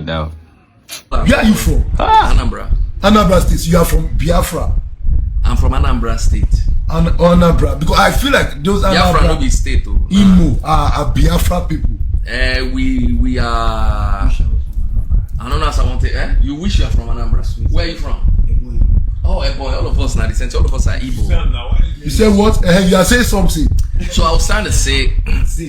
Doubt. Where are you from? Anambra. Anambra State. You are from Biafra. I'm from Anambra State. And Anambra, because I feel like those Biafra no Anambra, be state o. Imo are Biafra people. We are. I don't know as I want to. Eh? You wish you are from Anambra. Where are you from? Oh, boy, all of us now. The same. All of us are Igbo. You say what? You are saying something. So I was trying to say,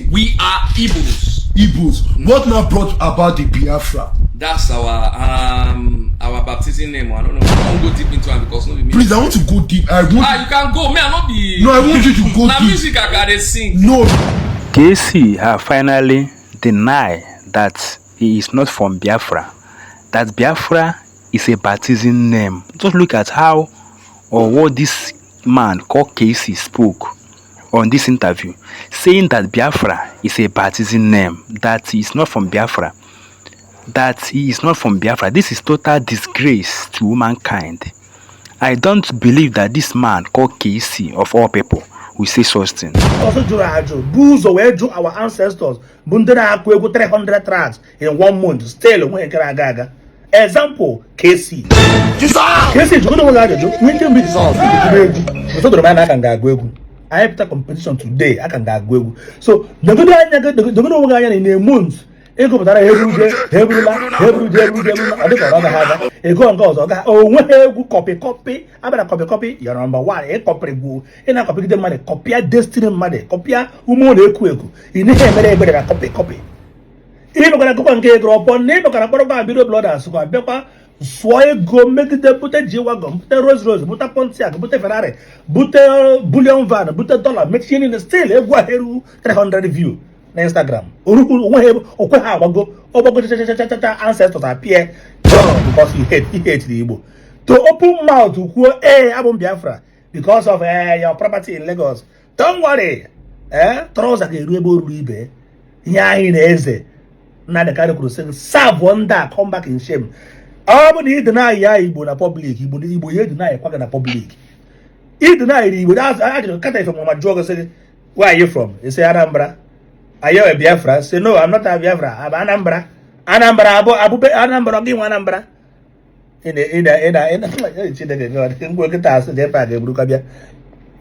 we are Igbos. Igbos. What now brought about the Biafra? That's our baptism name. I don't know. I won't go deep into it because no be me. Please, I want to go deep. I want. Ah, you can go. Me, I not be. No, I want you to go Na deep. Music I gotta sing. No. Kcee have finally denied that he is not from Biafra, that Biafra is a baptism name. Just look at how or what this man called Kcee spoke on this interview, saying that Biafra is a baptism name, that he is not from Biafra, that he is not from Biafra. This is total disgrace to humankind. I don't believe that this man called Kcee, of all people, will say such thing. Ọsọ jụrụ ajụ bụ ụzọ wee jụ our ancestors bụ ndị na-akụ egwu 300 tracks in one month, still onweghị nke na-aga aga. Example, Kcee. Kcee, jụgodo onwe gị ajụjụ ihe nke mbụ Jizọs egwu ọsọ doro m anya na aka m ga-agụ egwu. Anyị pụta competition today, aka m ga-agụ egwu. So dogodo anya gị, dogodo onwe gị anya na in a month ịgụpụtara ha eburuje, ha eburula, ha eburuje, eburuje, eburula. Ọ dịka ọ gaghị aga ego nke ọzọ ga onweghị egwu copy copy abịara copy copy ya number one. Ịkọpịrị gwu, ị na-akọpịgide mmadụ, kọpịa destiny mmadụ, kọpịa ume ọ na-eku eku, ị naghị emere ebere na copy copy. Ị mekwara akụkọ nke ego ọpọ na ị mekwara kpọrọkwa bido brothers kwa bịakwa sụọ ego megide, bute G-Wagon, bute Rolls Royce, bute Pontiac, bute Ferrari, bute bullion van, bute dollar, mechie niile. Still egwu ahụ eru 300 view na Instagram oruhu onweghị okwe ha agbago ọgbago chachachachacha. Ancestors appear because he hate the Igbo to open mouth kwuo, "Ee, abụ m Biafra," because of your property in Lagos. Don't worry, trouser ga-eru ebe o ruru ibe ihe anyị na-eze. Nnamdi Kanu kwuru sị serve ndị a come back in shame. Ọ bụ na ị deny ya Igbo na public, Igbo Igbo ya deny kwa gị na public. Ị deny Igbo, ajụrụ kata ife ma jụọ gị sị gị, "Where are you from?" You say, "Anambra." "Are you a Biafra?" Say, "No, I'm not a Biafra, I'm Anambra." Anambra abụ abụbe Anambra gị nwe Anambra. Ị na Chineke God ngwa nkịta asị dị ebe a ga-eburukwa bịa.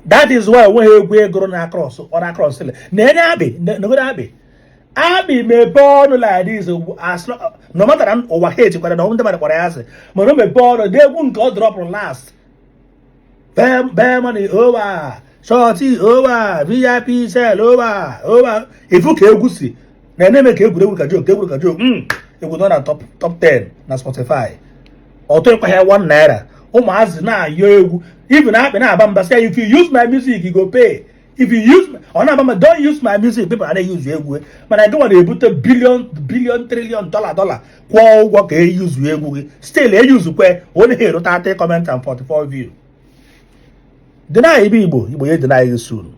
That is why onweghị egwu egoro na cross ọ na cross na enye akpị negoro akpị akpị mepee ọnụ like this as no matter na ụwa ha echekwara na ndị mmadụ kpọrọ ya asị, mana o mepee ọnụ dị egwu nke ọ dropụrụ last, bee money over shorty over VIP cell over over ifu ka egwu si na eme ka egwuregwu ka joke, egwuru ka joke. Egwu nọ na top 10 na Spotify, ọtụ ịkwa ya ₦1. Ụmụazị na-ayọ egwu, even akpị na-aba mba sị, "If you use my music, you go pay. If you use," ọ na-aba mba, "Don't use my music." People anaghị use egwu, mana gị nwa na-ebute billion billion trillion dollar dollar kwụọ ụgwọ ka e use egwu gị. Still e use kwe onye ha erute 30 comment and 44 view. Deny ibe Igbo, Igbo ya deny gị soon.